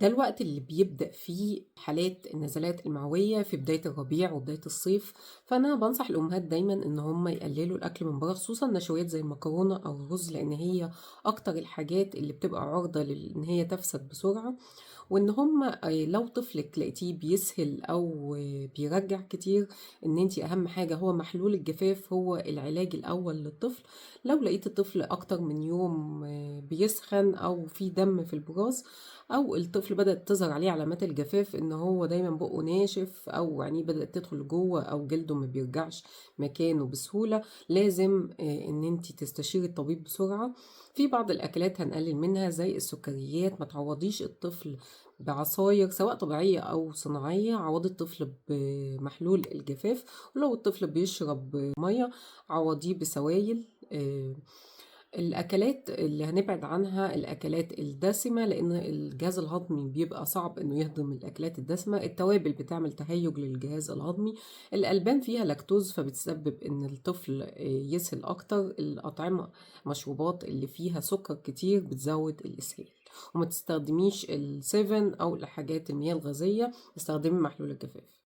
ده الوقت اللي بيبدأ فيه حالات النزلات المعوية في بداية الربيع وبداية الصيف. فأنا بنصح الأمهات دايما إن هم يقللوا الأكل من بره، خصوصا نشويات زي المكرونة أو الرز، لأن هي أكتر الحاجات اللي بتبقى عرضة إن هي تفسد بسرعة. وإن هم لو طفلك لقيتيه بيسهل أو بيرجع كتير، إن انتي أهم حاجة هو محلول الجفاف، هو العلاج الأول للطفل. لو لقيت الطفل أكتر من يوم بيسخن أو في دم في البراز، أو الطفل بدأت تظهر عليه علامات الجفاف، إن هو دايما بقه ناشف أو عينيه بدأت تدخل جوه أو جلده ما بيرجعش مكانه بسهولة، لازم إن انتي تستشيري الطبيب بسرعة. في بعض الأكلات هنقلل منها زي السكريات، ما تعوضيش الطفل بعصاير سواء طبيعية أو صناعية، عوضي الطفل بمحلول الجفاف. ولو الطفل بيشرب مية عوضيه بسوائل. الأكلات اللي هنبعد عنها الأكلات الدسمة، لأن الجهاز الهضمي بيبقى صعب إنه يهضم الأكلات الدسمة. التوابل بتعمل تهيج للجهاز الهضمي. الألبان فيها لاكتوز فبتسبب إن الطفل يسهل أكتر. الأطعمة مشروبات اللي فيها سكر كتير بتزود الإسهال. وما تستخدميش السيفن أو الحاجات المياه الغازية، استخدمي محلول الجفاف.